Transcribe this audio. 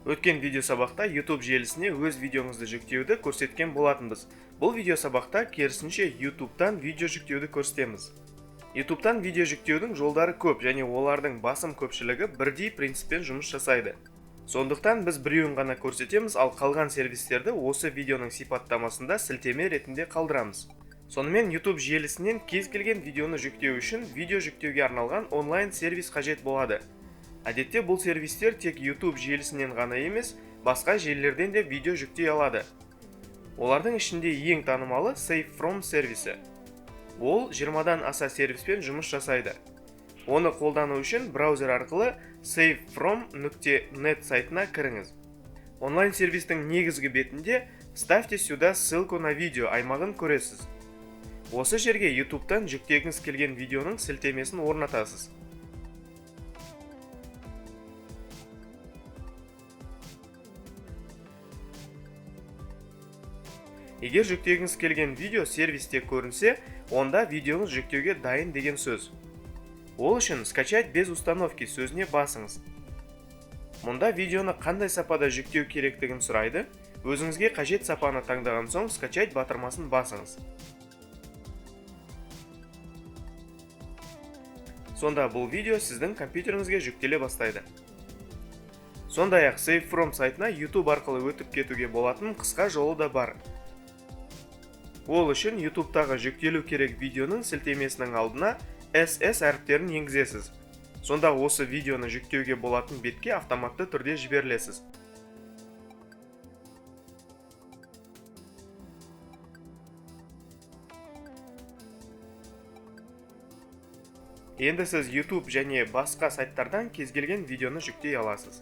Өткен видео сабақта YouTube желісіне өз видеоңызды жүктеуді көрсеткен болатынбыз. Бұл видео сабақта керісінше YouTube'тан видео жүктеуді көрсетеміз. YouTube'тан видео жүктеудің жолдары көп және олардың басым көпшілігі бірдей принциппен жұмыс жасайды. Сондықтан біз біреуін ғана көрсетеміз, ал қалған сервистерді осы видеоның сипаттамасында сілтеме ретінде қалдырамыз. Сонымен, YouTube желісінен кез келген видеоны жүктеу үшін видео жүктеуге арналған онлайн сервис қажет болады. Әдетте бұл сервистер тек YouTube желісінен ғана емес, басқа желілерден де видео жүктей алады. Олардың ішінде ең танымалы SaveFrom сервисі. Ол 20-дан аса сервиспен жұмыс жасайды. Оны қолдану үшін браузер арқылы savefrom.net сайтына кіріңіз. Онлайн сервистің негізгі бетінде «Вставьте сюда ссылку на видео» аймағын көресіз. Осы жерге YouTube'тан жүктегіңіз келген видеоның сілтемесін орнатасыз. Егер жүктегіңіз келген видео сервисте көрінсе, онда видеоңыз жүктеуге дайын деген сөз. Ол үшін «Скачать без установки» сөзіне басыңыз. Мұнда видеоны қандай сапада жүктеу керектігін сұрайды. Өзіңізге қажет сапаны таңдаған соң, «Скачать» батырмасын басыңыз. Сонда бұл видео сіздің компьютеріңізге жүктеле бастайды. Сондай-ақ SaveFrom сайтына YouTube арқылы өтіп кетуге болатын қысқа жолы да бар. Ол үшін YouTube'тағы жүктелу керек видеоның сілтемесінің алдына SS әріптерін енгізесіз. Сонда осы видеоны жүктеуге болатын бетке автоматты түрде жіберілесіз. Енді сіз YouTube және басқа сайттардан кез келген видеоны жүктей аласыз.